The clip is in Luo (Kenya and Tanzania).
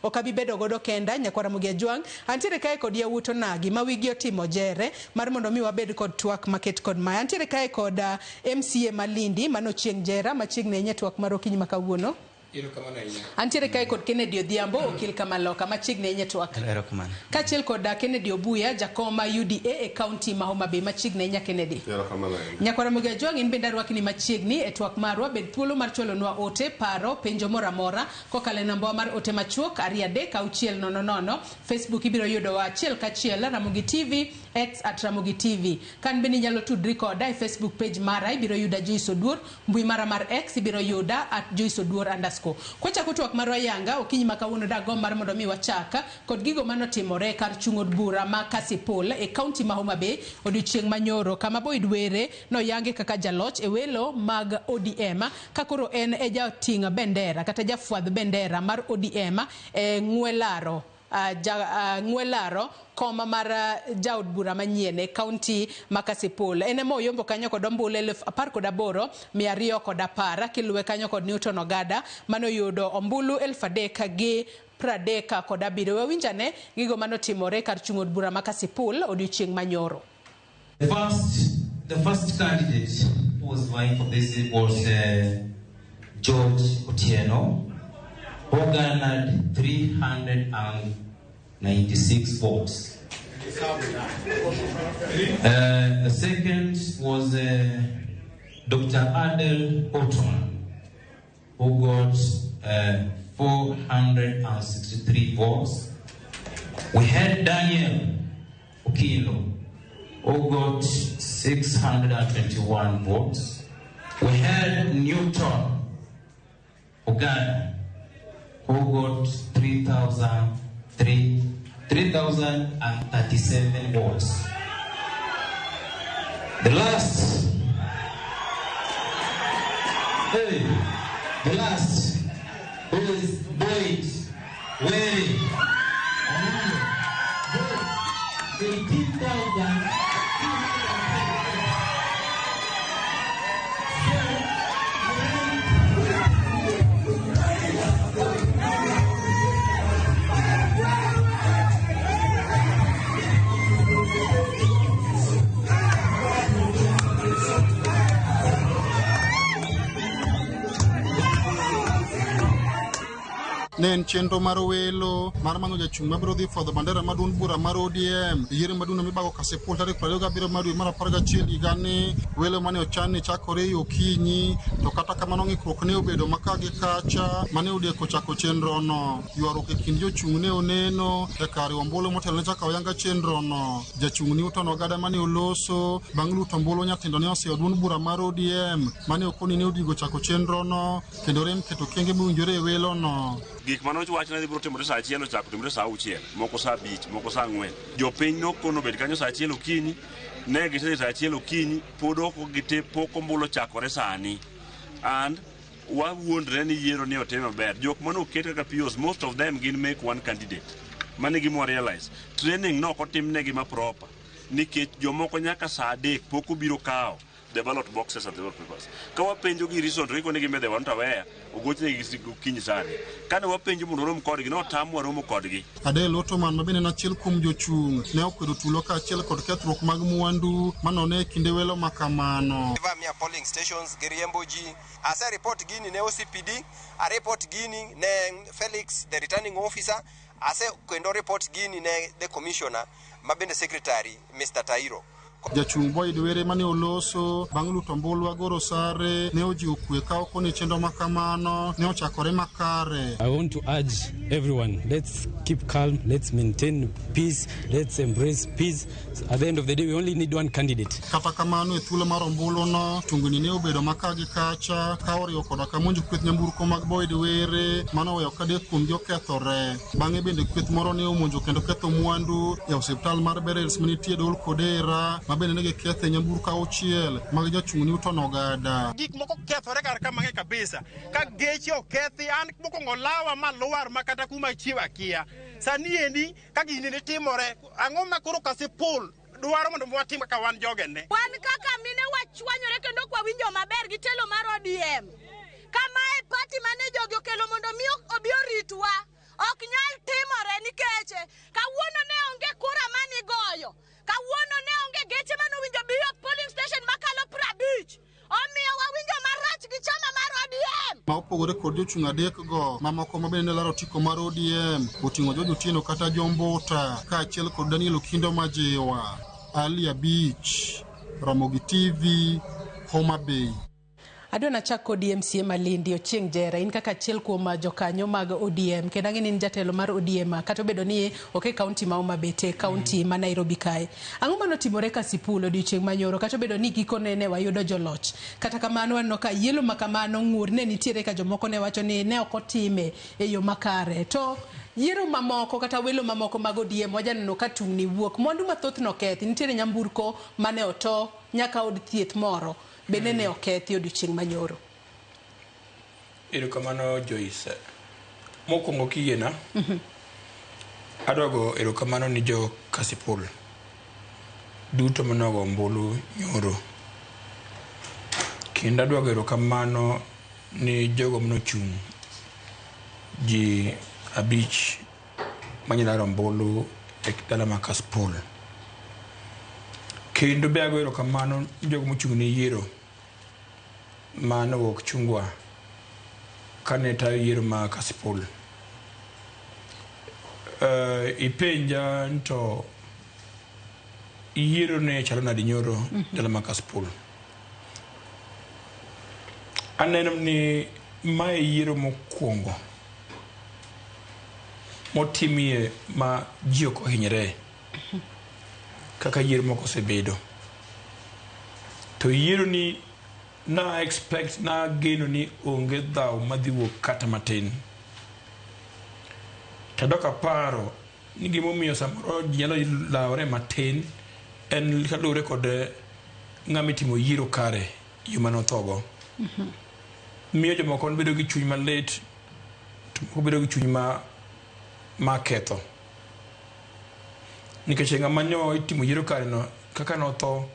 Ok abi bedo godo kenda, nyakwar Ramogi Ajwang'. Antiere kae kod yawuot onagi ma wigi otimo jere mar mondo mi wabed kod twak maket kod mae. Antiere kae kod MCA Malindi mano Chieng' Jera machiegni ahinya e twak mar okinyi ma kawuono. Erokamano ahinya. Antiere kae kod Kennedy Odhiambo, okil Kamaloka, machiegni ahinya e twak. Erokamano. Kaachiel kod Kennedy Obuya, jakom ma UDA e kaunti ma Homa Bay, machiegni ahinya Kennedy. Erokamano ahinya. Nyakwar Ramogi Ajwang' in bende arwakni machiegni e twak marwa, bed thuolo mar chwalonwa ote, paro, penjo moro amora kokalo e nambawa mar ote machuok 2 3 6 0 0. Facebook ibiro yudowa achiel kachiel Ramogi TV, X at Ramogi TV. Kan bende inyalo tudri koda e Facebook page mara, ibiro yuda Joyce Oduor, mbui mara mar X ibiro yuda at Joyce Oduor underscore. Kwachako twak marwa yanga okinyi ma kawuono dagomb mar mondo mi wachak kod gigo manotimore kar chung' od bura ma Kasipul e kaunti ma Homa Bay odiochieng' manyoro kama Boyd Were noyangi kaka jaloch e welo mag ODM ka koro en e jating' bendera kata jafwadh bendera mar ODM e ng'we laro ng'we laro kom mar jaod bura manyien e kaunti ma Kasipul. En ema oyombo kanyo kod ombulu 18,210 kiluwe kanyo kod Newton Ogada manoyudo ombulu 3,037. Wawinjane gigo manotimore kar chung' od bura ma Kasipul odiochieng' manyoro. The first candidate who was vying for this was George Otieno, who garnered 396 votes. The second was Dr. Adel Ottoman, who got 463 votes. We had Daniel Okilo, who got 621 votes. We had Newton Ogada, who got 3,037 votes. The last, hey, the last, who is Boyd Were, 18,000. Ne en chenro mar welo mar manyo jachung' mabiro dhi fwadho bandera mar duond bura mar ODM e yiero maduong' mibago Kasipul tarik 27 mar dwe mar 11 higani. Welo mane ochan ni chakore e okinyi, to kata kamano ng'ikruok ne obedo maka gi kacha mane odeko chako chenro no. Ywaruok e kind jochung' ne oneno e kar riwo ombulu motelo ne chako ayanga chenro no. Jachung' Newton Ogada mane oloso bang' luto ombulu nyatindo ne oseyo duond bura mar ODM mane okoni ne odigo chako chenro no kendo rem keto kenge mowinjore e welo no. Gik mane owach ni biro timore saa 1 ochako timore saa 6, moko saa 5, moko saa 4. Jopiny nokono obed kanyo saa 1 okinyi, ne gisedhi saa 1 okinyi, pod ok gite pok ombulu ochakore sani. And wawuondre ni yiero ni otim maber. Jok mane oket kaka POs, most of them gin make one candidate. Mano e gima wa realize. Training ne ok otimnegi ma proper. Nikech jomoko nyaka saa 3 pok obiro kawo the ballot boxes and the ballot papers. Ka wapenjo gi reason to gikone gi they were not aware, ogochnegi gokinyi sani. Kane wapenjo mondo warom kodgi, notamwa romo kodgi. Adel Ottoman ma bende en achiel kuom jochung' ne okwedo tulo kaachiel kod kethruok mag mwandu manone e kinde welo ma kamano. Vamia polling stations giriembo ji. Ase report gini ne OCPD, a report gini ne Felix the returning officer, ase kendo report gini ne the commissioner ma bende secretary Mr. Tairo. Jachung' Boyd Were mane oloso bang' luto ombulu Agoro Sare ne ojiwo kwe ka okoni chenro ma kamano ne ochakore makare. I want to urge everyone, let's keep calm, let's maintain peace, let's embrace peace. At the end of the day, we only need one candidate. Kata kamano e thuolo mar ombuluno, tungni ne obedo maka gi kacha ka oriwo koda ka monjo kweth nyamburko mag Boyd Were manoweyo ka adek kuomgi okethore. Bang'e bende kweth moro ne omonjo kendo ketho mwandu e osiptal mar Berels manitie Dol Kodera ma bende ne giketho e nyamburko auchiel mag jachung' Newton Ogada. Gik moko kethore kar ka mang'eny kabisa. Ka geche okethi, an mokwongo lawa malwar ma kata kuma achiew akia. Sani endi ka gini ne timore, ang'o ma koro Kasipul dwaro mondo watim kaka wan jogene? Wan kaka mine wachwanyore kendo ok wawinjo maber gi telo mar ODM. Kamae party mane jogi okelo mondo mi obi oritwa. Ok nyal Ma opogore kod jochung' adekgo, mamoko ma bende ne laro otiko mar ODM oting'o George Otieno kata Jombuta kaachiel kod Daniel Okindo Majiwa. Ali Abich, Ramogi TV, Homa Bay. Adwa nachak kod MCA Malindi Ochieng' Jera, in kaka achiel kuom jokanyo mag ODM kendo ang'e ni in jatelo mar ODM kata obedo ni ok e kaunti ma Homa Bay to e kaunti ma Nairobi kae. Ang'o manotimore Kasipul odiochieng' manyoro kata obedo ni gikone ne wayudo joloch? Kata kamano waneno ka yielo ma kamano ng'ur ne nitiere ka jomoko ne wacho ni ne ok otime e yo makare. To yiero mamoko kata welo mamoko mag ODM wajaneno ka tungni wuok, mwandu mathoth nokethi, nitiere nyamburko mane oto nyaka od thieth moro bende ne okethi odiochieng' manyoro. Erokamano Joyce. Mokwongo kiyiena, adwa go erokamano ni jo Kasipul duto manogo ombulu nyoro. Kendo adwa go erokamano ni jogo manochung' ji 5 manyalaro ombulu e dala ma Kasipul. Kendo be ago erokamano ni jogo mochung' ne yiero manowuok Chungwa kane tayo yiero ma Kasipul. Ipenja ni to yiero ne chalo nade nyoro dala ma Kasipul. Aneno ni mae yiero mokwongo motimie ma ji ok ohinyre kaka yiero moko osebedo. To yiero ni na expect na geno ni onge dhaw madhi wuok kata matin. Tadok aparo ni gimomiyo samoro ji nyalo lawore matin en kaluwore kod ng'ama itimo yiero kare yo mane othogo. Miyo jomoko bedo gi chuny malit to moko bedo gi chuny ma ketho. Nikech ng'ama nyo itimo yiero kare no kaka notho